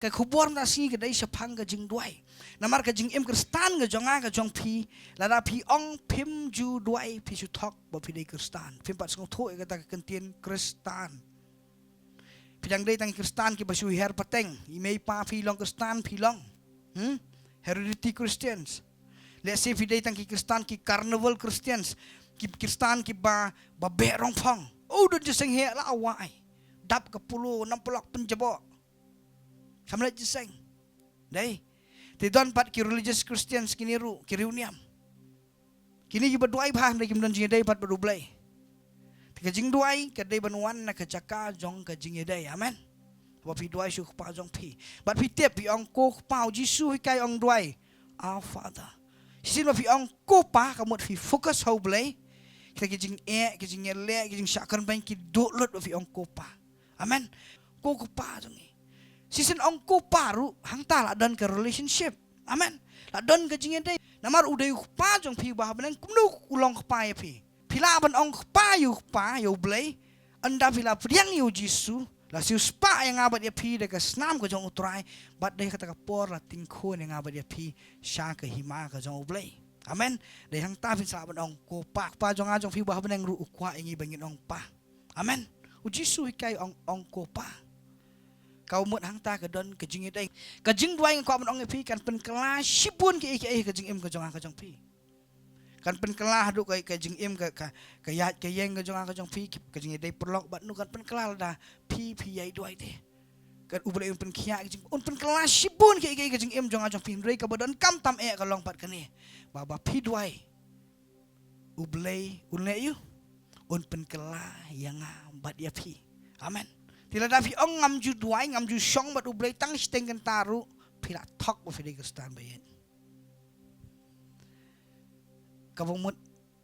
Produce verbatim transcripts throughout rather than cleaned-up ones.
Ka khubor mynta sngi ka dei shaphang ka jingduwai. Namar ka jingim Khristan ka jong nga ka jong phi, lada phi ong phim ju duwai, phi shu thok ba phi dei Khristan. Phim pat sngewthuh ïa kata ka kyntien Khristan. Phi dang dei tang Khristan kiba shu hiar pateng. I mei pa phi long Khristan, phi long. Hmm? Heredity Christians. Let's say phi dei tang ki Khristan, ki carnival Christians. Ki Khristan kiba, ba beh rong phong. Oh, don jingïaseng heh la wai. Dap ka polo, nam pulak pynjaboh. Kam leit jingïaseng. Dei. Te don pat ki religious Christians kine ruh, ki riewniam. Kine kiba duwai bha, hynrei kim don jingïadei pat bad U Blei. Te ka jingduwai ka dei ban wan na ka jaka jong ka jingïadei. Amen. Ba phi duwai sha u Kpa jong phi. Bad phi tip, phi ong, "Ko Kpa." U Jisu hikai ong duwai, "Our Father." Shisien ba phi ong, "Ko Pa," ka mut phi focus ha U Blei. Kita ki jingeh, ki jingïaleh, ki jingshah kren beiñ ki duh lut ba phi ong, "Ko Pa." Amen. Ko Kpa jong ngi. Shisien ong Ko Pa ruh, hangta la don ka relationship. Amen. La don ka jingïadei. Namar u dei u Kpa jong phi uba ha bneng, kumno u long Kpa ïa phi? Phi lah ban ong Kpa ïa u Kpa, ïa U Blei. Ynda phi la pdiang ïa U Jisu, la siewspah ïa nga bad ïa phi da ka snam ka jong U Trai, bad da kata ka por la tyngkhun ïa nga bad ïa phi sha ka hima ka jong U Blei. Amen. Dei hangta phin sa lah ban ong Ko Pa, Kpa jong nga jong phi uba ha bneng ruh u kwah ïa ngi ba ngin ong Pa. Amen. U Jisu hikai ong, ong Ko Pa. Ka mut hangta ka don ka jingïadei. Ka jingduwai nga kwah ban ong ïa phi kan pynkylla shibun kiei kiei ka jingim ka jong nga ka jong phi. Kan pynkylla haduh ka, ka jingim ka, ka, ka ïaid ka ïeng ka jong nga ka jong phi, ka jingïadei paralok bad no kan pynkylla lada phi, phi ïai duwai te. Kan U Blei un pynkhiah ka jing, un pynkylla shibun kiei kiei ka jingim jong nga jong phi, hynrei kaba donkam tam eh ka long pat kane. Ba, ba phi duwai, U Blei un leh ïa u, un pynkylla ïa nga bad ïa phi. Amen. Te lada phi ong ngam ju duwai, ngam ju shong bad U Blei tang shiteng kynta ruh, phi la thok ba phi dei Khristan ba ïeit. Kaba mut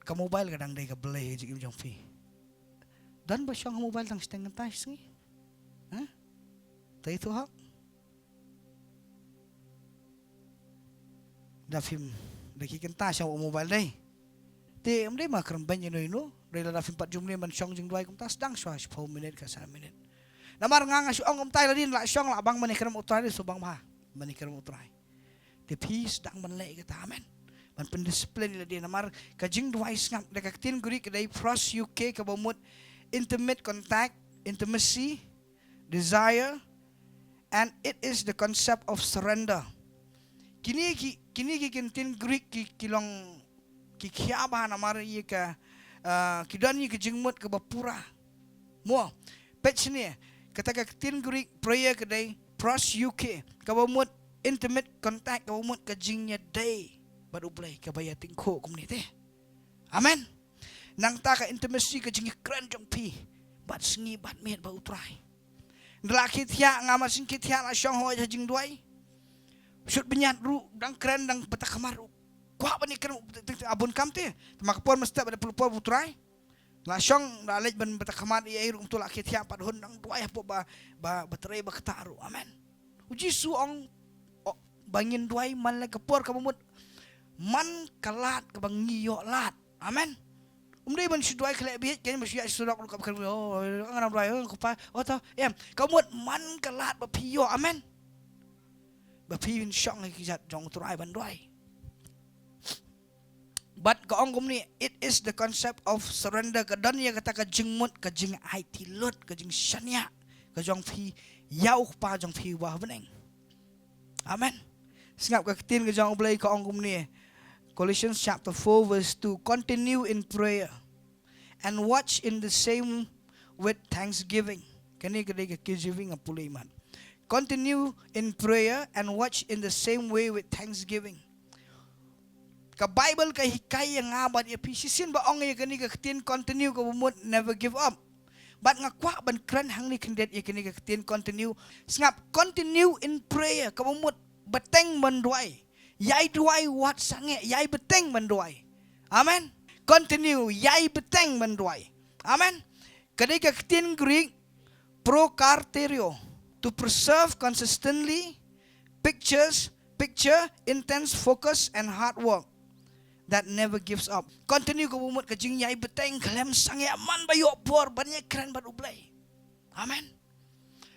ka mobile ka dang dei ka blei ha jingim jong phi. Don ba shong ha mobile tang shiteng kynta shi sngi? Ha? Te ïathuh hok. Da phim, da ki kynta shong ha mobile dei. Te ym dei ma kren beiñ ïano ïano, dei lada phim pat ju mane ban shong jingduwai kumta, sdang shuwa shiphew minit ka san minit. Namar nga nga shu ong kumta, ïa lade la shong la bang mane kren U Trai, dei shu bang bha mane kren U Trai. Te phi sdang ban leh kata, amen. Ban pyndiscipline ïa lade, namar ka jingduwai sngap, da ka ktien Greek ka dei proseuche kaba mut intimate contact, intimacy, desire, and it is the concept of surrender. Kine ki, kine ki kyntien Greek ki, ki long ki khia bha namar ïa ka, ah, ki don ïa ka jingmut kaba pura. Mo, peit shane, kata ka ktien Greek prayer ka dei proseuche, kaba mut intimate contact, kaba mut ka jingïadei bad U Blei, kaba ïa tyngkhuh kumne te. Amen. Nangta ka intimacy ka jingïakren jong phi bad sngi bad miet bad U Trai. Ynda la khie thiah, nga mar shu khie thiah la shong hoi ha jingduwai. Shut bniat ruh, dang kren, dang bata khmat ruh. Kwah ban ïakren, a bun kam te. Te ma ka por mynstep bad pul por U Trai. La shong, la leit ban bata khmat, ïa ruh kumto la khie thiah pat hun dang duwai hapoh ba, ba, ba trei ba ktah ruh. Amen. U Jisu ong, oh, ba ngin duwai man la ka por kaba mut man ka lad kaba ngi ïoh lad. Amen. Um dei ban shu duwai khleh bieit, kane ba shu ïa shu surok ruh kaba kren, oh, nga nang duwai, oh, Kpa, oh, to, em, ka mut man ka lad ba phi ïoh, amen. Ba phin shong ha ki jait jong U Trai ban duwai. Bad ka ong kumne, it is the concept of surrender, ka don ïa kata ka jingmut, ka jingaiti lut, ka jingshaniah ka jong phi ïa U Kpa jong phi uba ha bneng. Amen. Sngap ka ktien ka jong U Blei ka ong kumne. Colossians chapter four verse two, "Continue in prayer and watch in the same with thanksgiving." Kane ka dei ka K J V, nga pule mat. "Continue in prayer and watch in the same way with thanksgiving." Ka Bible ka hikai ïa nga bad ïa phi shisien ba ong ïa kane ka ktien continue kaba mut never give up. Bad nga kwah ban kren hangne khyndiat ïa kane ka ktien continue. Sngap, continue in prayer kaba mut bteng ban duwai. Ïai duwai wat sangeh, ïai bteng ban duwai. Amen. Continue, ïai bteng ban duwai. Amen. Ka dei ka ktien Greek, prokarterio, to preserve consistently, pictures, picture, intense focus and hard work that never gives up. Continue kaba mut ka jingïai bteng khlem sangeh man ba ïoh por ban ïakren bad U Blei. Amen.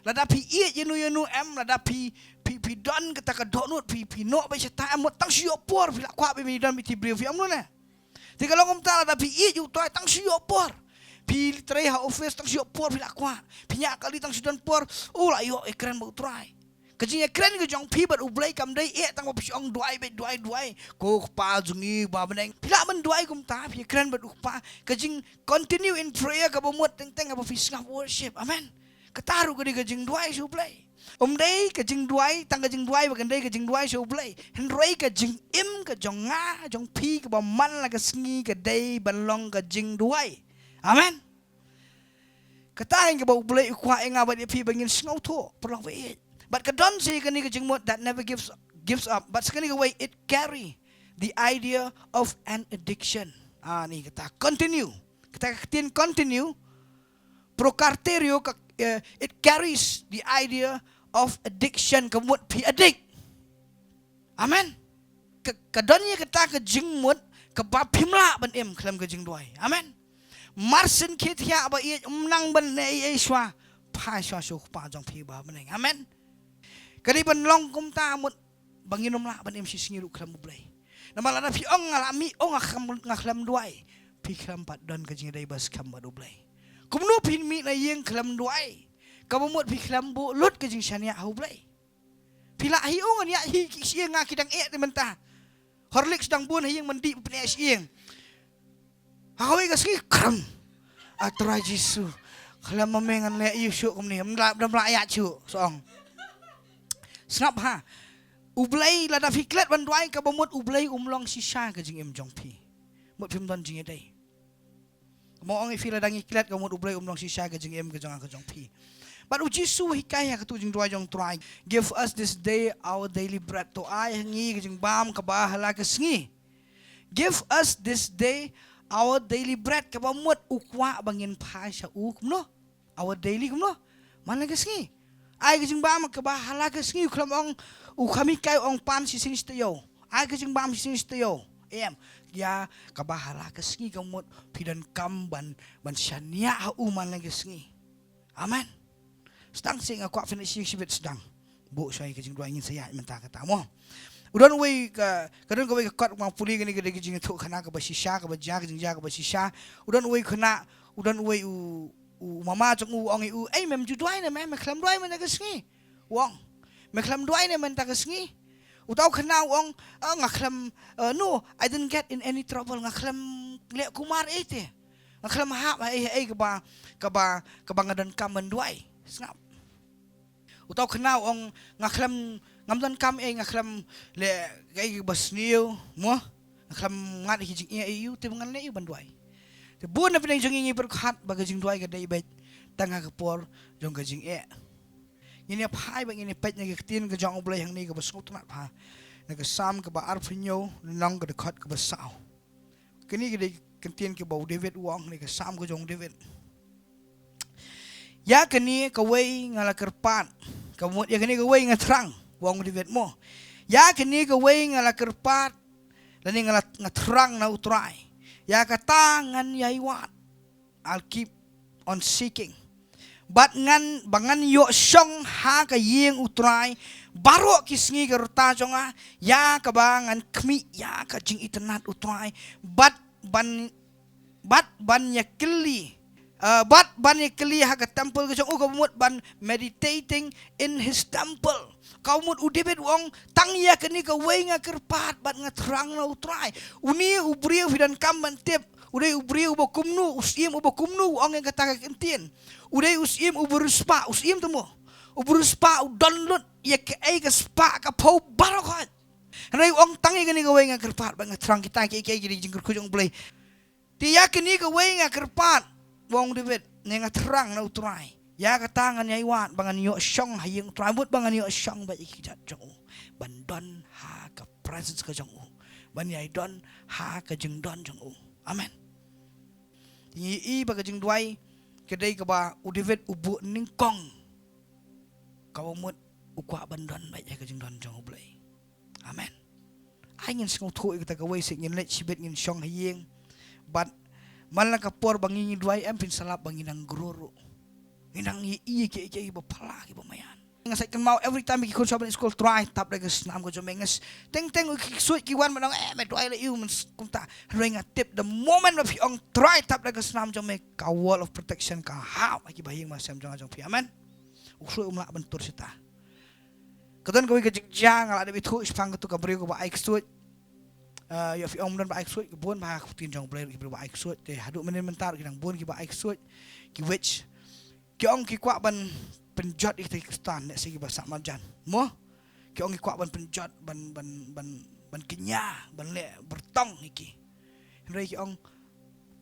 Lada phi ïeit ïa no ïa no em, lada phi, phi, phi don kata ka dohnud, phi, phi noh beit shata em, mut tang shu ïoh por phi la kwah ban ïadon bad ki briew, phi ong no ne. Te ka long kumta, lada phi ïeit ïa U Trai tang shu ïoh por. Phi trei ha office tang shu ïoh por phi la kwah. Phi ñiah kali tang shu don por. U la ïoh ïakren bad U Trai. Ka jingïakren ka jong phi bad U Blei kam dei eh tang ba phi ong duwai beit, duwai, duwai. Ko Kpa jong ngi ba ha bneng. Phi lah ban duwai kumta, phi ïakren bad U Kpa. Ka jing continue in prayer kaba mut teng teng haba phi sngap worship. Amen. Kata ruh ka dei ka jingduwai sha U Blei. Ym dei ka jingduwai, tang ka jingduwai ba kan dei ka jingduwai sha U Blei. Hynrei ka jingim ka jong nga, jong phi kaba man la ka sngi ka dei ban long ka jingduwai. Amen. Kata hi kaba U Blei u kwah ïa nga bad ïa phi ba ngin sngewthuh, paralok ba ïeit. Bad ka don sa ïa kane ka jingmut that never gives, gives up. Bad sa kane kawei, it carry the idea of an addiction. Ah, ni kata continue. Kata ka ktien continue, prokarterio ka, eh, it carries the idea of addiction, ka mut phi addict. Amen. Ka, ka don ïa kata ka jingmut kaba phim lah ban im khlem ka jingduwai. Amen. Mar shen khie thiah ba ïeit, ym nang ban leh ei ei shuwa. Phai shuwa sha U Kpa jong phi ba ha bneng. Amen. Ka dei ban long kumta mut ba ngin ym lah ban im shisngi ruh khlem U Blei. Namar lada phi ong nga la mih, ong nga khlem, nga khlem duwai, phi khlem pat don ka jingïadei ba skhem bad U Blei. Kumno phin mih na ïing khlem duwai? Kaba mut phi khlem buh lut ka jingshaniah ha U Blei. Phi lah hi, ong ngan ïaid hi ki shyieng, nga ki dang eh te mynta. Horlicks dang bun ha ïing, mynta phin ïaid shyieng. Ha kawei ka sngi kram. A Trai Jisu, khlem ma me ngan leh ïa u shuh kumne, ym lah, ym lah ïaid shuh, sa ong. Sngap ha. U Blei, lada phi klet ban duwai kaba mut U Blei um long shisha ka jingim jong phi. Mut phim don jingïadei. Mo ong ïa phi lada ngi klet ka mut U Blei um long shisha ka jingim ka jong nga ka jong phi. Bad U Jisu u hikai ha katu ka jingduwai jong U Trai. Give us this day our daily bread. To ai ha ngi ka jingbam kaba ha la ka sngi. Give us this day our daily bread. Kaba mut u kwah ba ngin phai sha u kumno? Our daily kumno? Man la ka sngi. Ai ka jingbam kaba ha la ka sngi, u khlem ong, u khlem hikai ong pan shisien shi taïew. Ai ka jingbam shisien shi taïew. Em, ïa kaba ha la ka sngi ka mut phi donkam ban, ban shaniah ha u man la ka sngi. Amen. Sdang seh, nga kwah phin ïa shim shibit sdang. Buh shai ka jingduwai, ngin sa ïaid mynta kata mo. U don uwei ka, ka don kawei ka kot, nga pule kane ka dei ka jingïathuhkhana kaba shisha, kaba jia, ka jingjia kaba shisha. U don uwei u khynnah, u don uwei u, u mama jong u, u ong ïa u, "Ei, mem ju duwai ne me, me khlem duwai mynta ka sngi?" U ong, "Me khlem duwai ne mynta ka sngi?" Uta u khynnah u ong, "Ah, nga khlem, eh, no, I didn't get in any trouble, nga khlem leh kumar ei te. Nga khlem hap ha ei, ha ei kaba, kaba, kaba nga donkam ban duwai." Sngap. Uta u khynnah u ong, "Nga khlem, ngam donkam ei, nga khlem leh kaei kaba sniew, mo? Nga khlem ngat ïa ki jingeh ei ïa u, te ba ngan leh ïa u ban duwai." Te bun na pdeng jong ngi ngi pyrkhat ba ka jingduwai ka dei beit tang ha ka por jong ka jingeh. Ngin ïa phai bad ngin ïa peit na ka ktien ka jong U Blei hangne kaba sngewtynnat bha. Na ka Salm kaba arphew hynñiew, lynnong ka dkhot kaba saw. Kane ka dei ka ktien kaba u David u ong, na ka Salm ka jong u David. "Ïa kane kawei nga la kyrpad, ka mut ïa kane kawei nga thrang," u ong u David mo. "Ïa kane kawei nga la kyrpad, lane nga la, nga thrang na U Trai. Ïa kata ngan ïai wad. I'll keep on seeking. Bad ngan, ba ngan ïoh shong ha ka ïing U Trai baroh ki sngi ka rta jong nga, ïa kaba ngan khmih ïa ka jingitynnat U Trai, bad ban, bad ban ïa kylli, eh, bad ban ïa kylli ha ka temple ka jong u, kaba mut ban meditating in his temple." Ka mut u David u ong, "Tang ïa kane kawei nga kyrpad bad nga thrang na U Trai." Une u briew phi donkam ban tip, u dei u briew uba kumno, u syiem uba kumno, u ong ïa kata ka ktien. U dei u syiem uba riewspah, u syiem te mo. Uba riewspah, u don lut ïa kaei ka spah ka phew baroh khoit. Hynrei u ong, "Tang ïa kane kawei nga kyrpad bad nga thrang." Kita kiei kiei ki dei ki jingkyrkhu jong U Blei. "Te ïa kane kawei nga kyrpad," u ong u David, "ne nga thrang na U Trai. Ïa kata ngan ïai wad ba ngan ïoh shong ha ïing U Trai, mut ba ngan ïoh shong bad ïa ki kjat jong u, ban don ha ka presence ka jong u, ban ïai don ha ka jingdon jong u." Amen. Te ngi ïohi ba ka jingduwai ka dei kaba u David u buh nyngkong, kaba mut u kwah ban don bad ïa ka jingdon jong U Blei. Amen. Ai ngin sngewthuh ïa kata kawei seh, ngin leit shibit, ngin shong ha ïing. Bad man la ka por ba ngi ngi duwai, em, phin sa lap ba ngi nang grow ruh. Ngi nang ïa, ïa ki, ki, ki ba pala, ki ba maïan. Nga sa kynmaw every time ki khun shuwa ban leit skul, Trai, tap da ka snam ka jong me. Nga s-, teng teng ki ksuid ki wan ban ong, eh, me duwai la ïa u, men s-, kumta. Hynrei nga tip the moment ba phi ong, Trai, tap da ka snam jong me, ka wall of protection ka hap ha ki bahaïing bahasem jong nga jong phi. Amen. U ksuid um lah ban tur sha ta. Ka don kawei ka jingjia nga la dep ithuh shaphang katu ka briew kaba ai ksuid. Ah, ïoh phi ong ym don ba ai ksuid, ki bun bha ha ka ktien jong U Blei ki briew ba ai ksuid. Te haduh mynnin mynta ki dang bun kiba ai ksuid, ki witch. Ki ong ki kwah ban pynjot ïa kita ki Khristan, lehse kiba sah marjan. Mo? Ki ong ki kwah ban pynjot, ban, ban, ban, ban kñia, ban leh byrtong ïa ki. Hynrei ki ong,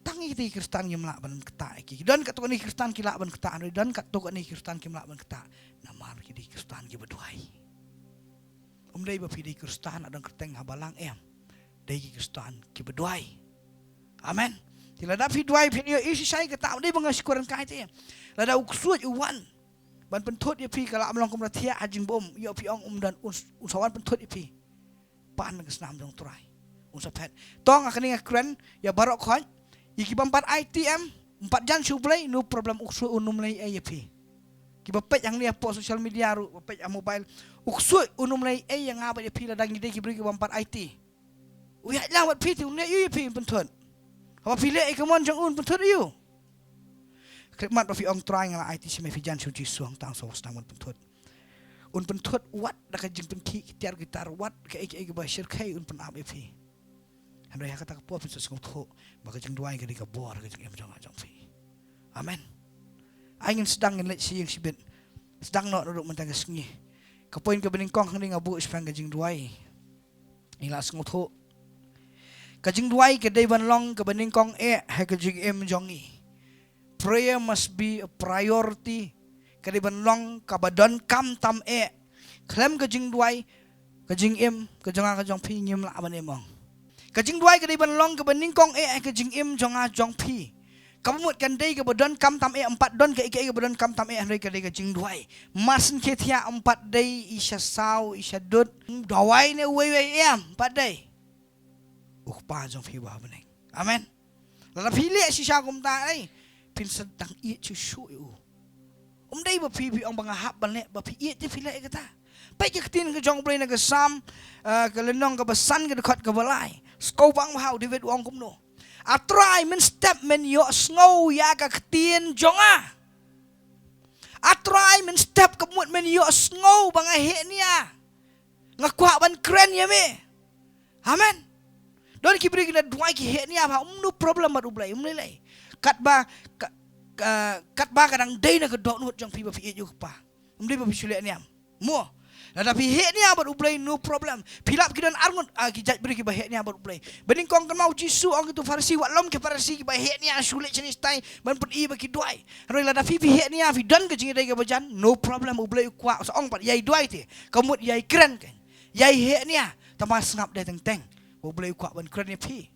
tang ïa kita ki Khristan kim lah ban ktah ïa ki. Don katto katne ki Khristan ki lah ban ktah, hynrei don katto katne ki Khristan kim lah ban ktah. Namar ki dei ki Khristan kiba duwai. Ym dei ba phi dei Khristan, la don kyrteng ha balang, em. Dei ki Khristan kiba duwai. Amen. Te lada phi duwai, phin ïohi shisha ïa kata, ym dei ba nga shu kren kai te. Lada u ksuid u wan ban pynthut ïa phi, ka lah ban long kumba thiah ha jingbym, ïoh phi ong ym don, un, un sa wan pynthut ïa phi. Pan ka snam jong U Trai. Un sa phet. To nga kane nga kren ïa baroh khoit. Ïa ki bym pat aiti, em, ym pat jan sha U Blei, no problem, u ksuid un ym leh ei ïa phi. Kiba peit hangne hapoh social media ruh, ba peit ha mobile, u ksuid un ym leh ei ïa nga bad ïa phi lada ngi dei ki briew ki bym pat aiti. U ïaid lang bad phi te un leh aïu ïa phi, un pynthut? Haba phi leh ïa ka mon jong u, un pynthut aïu? Khlieh mat ba phi ong, Trai, nga la aiti sha me, phi jan sha U Jisu hangta, un sa sdang ban pynthut. Un pynthut wat da ka jingpynkhih ki tiar ki tar, wat kaei kaei kaba shyrkhei un pynap ïa phi. Hynrei ha kata ka por phin sa sngewthuh ba ka jingduwai ka dei ka bor ha ka jingim jong nga jong phi. Amen. Ai ngin sdang, ngin leit sha ïing shibit. Sdang noh ruh mynta ka sngi. Ka point kaba nyngkong hangne nga buh shaphang ka jingduwai. Ngi la sngewthuh, ka jingduwai ka dei ban long kaba nyngkong eh ha ka jingim jong ngi. Prayer must be a priority. Ka dei ban long kaba donkam tam eh. Khlem ka jingduwai, ka jingim ka jong nga ka jong phi ngim lah ban im ong. Ka jingduwai ka dei ban long kaba nyngkong eh ha ka jingim jong nga jong phi. Kaba mut kan dei kaba donkam tam eh, ym pat don kaei kaei kaba donkam tam eh, hynrei ka dei ka jingduwai. Mar shen khie thiah ym pat dei i sha saw, i sha dud, dawai ne uwei uwei, em, ym pat dei. U Kpa jong phi uba ha bneng. Amen. Lada phi leh shisha kumta, ei, phin sa dang ïeit shuh shuh ïa u. Ym dei ba phi, phi ong ba nga hap ban leh, ba phi ïeit te phi leh ïa kata. Peit ka ktien ka jong U Blei na ka Salm, ah, ka lynnong kaba san, ka dkhot kaba lai. Sngewbang bha, u David u ong kumno: A Trai, mynstep men ïohsngew ïa ka ktien jong nga. A Trai, mynstep ka mut men ïohsngew ba nga heh nia. Nga kwah ban kren ïa me. Amen. Don ki briew ki na duwai ki heh nia bha, ym no problem bad U Blei, ym lei lei. Katba ka, ka, katba ka dang dei na ka dohnud jong phi ba phi ïeit ïa u Kpa. Ym dei ba phi shu leh niam. Mo. Lada phi heh nia bad U Blei, no problem. Phi lap ki don arngut, ah, ki jait briew kiba heh nia bad U Blei. Ba nyngkong kynmaw U Jisu ong ïa kitu Pharisi, wat lum ki Pharisi kiba heh nia shu leit shane shatai ban pyni ba ki duwai. Hynrei lada phi, phi heh nia, phi don ka jingïadei kaba jan, no problem, U Blei u kwah, u sa ong pat ïai duwai te. Ka mut ïai kren kein. Ïai heh nia, tangba sngap de teng teng. Ba U Blei u kwah ban kren ïa phi.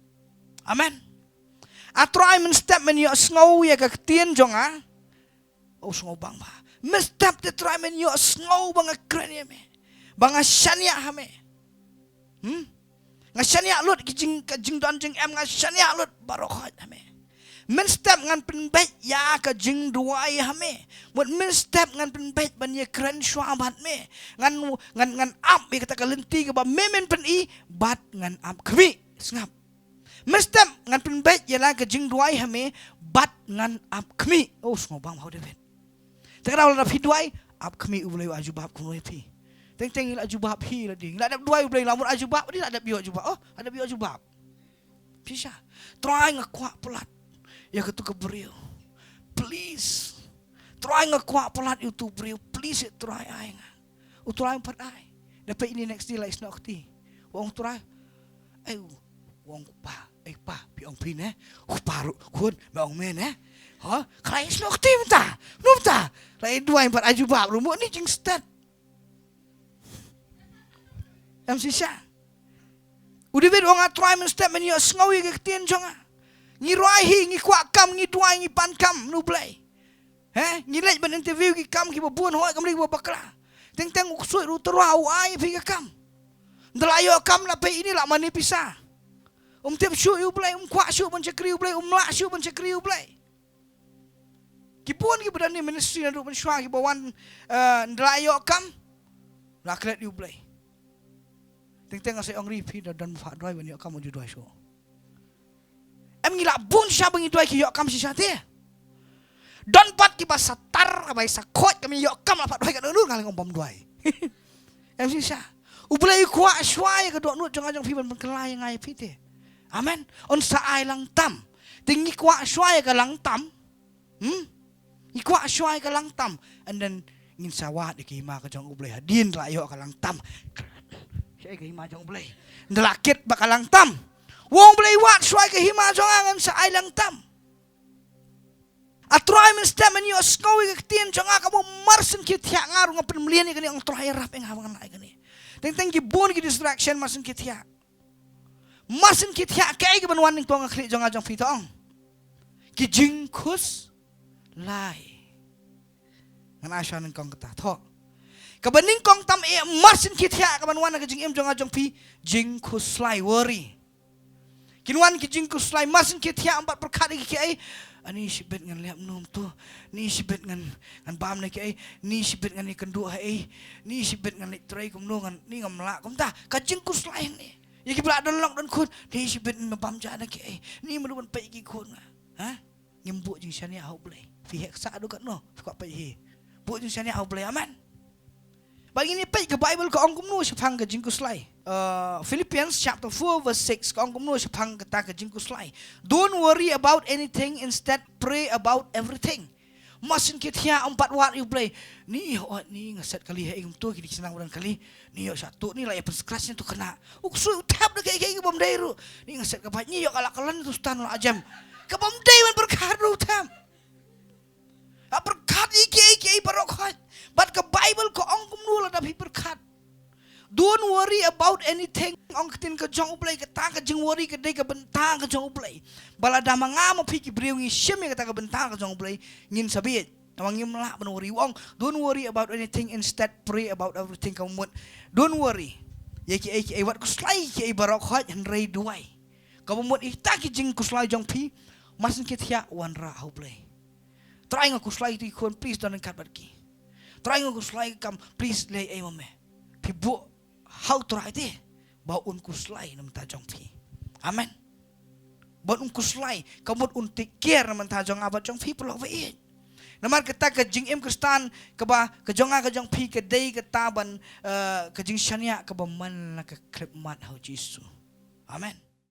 Amen. A Trai, mynstep men ïohsngew ïa ka ktien jong nga. Oh, sngewbang bha. Mynstep te Trai men ïohsngew ba nga kren ïa me. Ba nga shaniah ha me. Hmm? Nga shaniah lut ki jing, ka jingdon jingem, nga shaniah lut baroh khoit ha me. Mynstep ngan pynbeit ïa ka jingduwai ha me. Mut mynstep ngan pynbeit ban ïakren shuwa bad me. Ngan, ngan, ngan ap ïa kata ka lynti kaba me men pyni bad ngan ap khmih. Sngap. Mynstep ngan pynbeit ïa la ka jingduwai ha me bad ngan ap khmih. Oh, sngewbang bha u David. Te ka daw lada phi duwai, ap khmih, U Blei u ai jubab kumno ïa phi. Teng teng i la jubab hi lade. La dep duwai U Blei, la mut ai jubab, dei la dep ïoh jubab. Oh, la dep ïoh jubab. Phi sha. Trai, nga kwah palat ïa katu ka briew. Please. Trai, nga kwah palat ïa utu u briew. Please, Trai, ai nga. U Trai um pat ai. Da peit ine next day la isnoh kti. U ong Trai. Ai u, u ong u kpa, ai kpa, phi ong phi ne. U kpa ruh khun, me ong me ne. Ha? Khlei isnoh kti mynta. Mynta. Khlei duwai um pat ai jubab ruh, mo ni jingstet. Em shisha. U David u ong, A Trai, mynstep men ïohsngew ïa ka ktien jong nga. Ngi rwai hi, ngi kwah kam, ngi duwai, ngi pan kam na U Blei. He, ngi leit ban interview ki kam kiba bun hooid, kam dei kiba bakla. Teng teng u ksuid ruh u tyrwa, u ai phi ka kam. Ynda la ïoh kam la peit ine, la mane pisa. Um tip shuh ïa U Blei, um kwah shuh ban shakri U Blei, um lah shuh ban shakri U Blei. Ki bun kiba don ha ministry naduh mynshuwa kiba wan, eh, ynda la ïoh kam la klet ïa U Blei. Teng teng nga sa ong ri phi da don ba phah duwai ban ïoh kam, ym ju duwai shuh. Em, ngi lah bun shisha ba ngi duwai ki ïoh kam shisha te. Don pat kiba sa tar, kiba sa khot, ka me ïoh kam la phah duwai katno, nga leh ong bym duwai. Em shisha. U Blei u kwah shuwa ïa ka dohnud jong nga jong phi ban pynkylla ïa nga ïa phi te. Amen. Un sa ai lang tam. Te ngi kwah shuwa ïa ka lang tam. Hmm? Ngi kwah shuwa ïa ka lang tam. And then ngin sa wad ïa ka hima ka jong U Blei hadien la ïoh ka lang tam. Shuwa ïa ka hima jong U Blei. Ynda la kit bad ka lang tam, u ong U Blei, wad shuwa ïa ka hima jong nga, ngan sa ai lang tam. A Trai, mynstep men ïohsngew ïa ka ktien jong nga, kaba u marshen ki thiah, nga ruh nga pynmlien ïa kane, ong Trai, ïarap ïa nga ba ngan lah ïa kane. Teng teng ki bun ki distraction marshen ki thiah. Marshen ki thiah, kaei kaban wan nyngkong ha khlieh jong nga jong phi, to ong? Ki jingkhuslai. Ngan ai shuwa nyngkong kata, to. Kaba nyngkong tam eh marshen ki thiah kaban wan ha ka jingim jong nga jong phi, jingkhuslai, worry. Kin wan ki jingkhuslai, marshen ki thiah, ym pat pyrkhat ïa kiei. Ani shibit ngan leh kumno kumto. Ni shibit ngan, ngan bam na kiei. Ni shibit ngan ïakynduh ha ei. Ni shibit ngan leit trei kumno, ngan, ni ngam lah kumta. Ka jingkhuslai hangne. Ïa kiba la don lok don khun, ni shibit ngin bam ja na kiei. Ni mano ban peit ki khun nga. Ha? Ngim buh jingshaniah ha U Blei. Phi heh sah haduh katno, phi kwah peit hi. Buh jingshaniah ha U Blei, amen. Ba ngin ïa peit ka Bible ka ong kumno shaphang ka jingkhuslai. Uh, Philippians chapter four verse six ka ong kumno shaphang kata ka jingkhuslai. Don't worry about anything, instead pray about everything. Marshen ki thiah, ym pat wad ïa U Blei. Ni, oh, ni nga set kali ha ei kumto, ki dei ki shnong ba don kali. Ni ïoh shatu, ni la ïa pyn-scratch ni tu khynnah. U ksuid u thep da kiei kiei ki bym dei ruh. Ni nga set ka bike, ni ïoh ka la ka lon tu stan la jem. Ka bym dei ban pyrkhat ruh u thep. Ha pyrkhat ïa kiei kiei baroh khoit. Bad ka Bible ka ong kumno lada phi pyrkhat. Don't worry about anything. Ong ka ktien ka jong U Blei, kata ka jingworry ka dei ka bynta ka jong U Blei. Ba lada ma nga ma phi ki briew ngi shim ïa kata ka bynta ka jong U Blei, ngin sa bieit. Namar ngim lah ban worry. U ong, don't worry about anything, instead pray about everything. Kaba mut, don't worry ïa kiei kiei, wat khuslai ïa kiei baroh khoit, hynrei duwai. Kaba mut ïa kita ki jingkhuslai jong phi, marshen ki thiah, wanrah ha U Blei. Trai, nga khuslai ïa ki khun, please don ryngkat bad ki. Trai, nga khuslai ïa ka kam, please leh ei ma me. Phi buh ha U Trai te ba un khuslai na bynta jong phi. Amen. Ba un khuslai, ka mut un take care na bynta jong nga bad jong phi, paralok ba ïeit. Namar kata ka jingim Khristan kaba ka jong nga ka jong phi ka dei kata ban, eh, ka jingshaniah kaba man la ka khyllipmat ha U Jisu. Amen.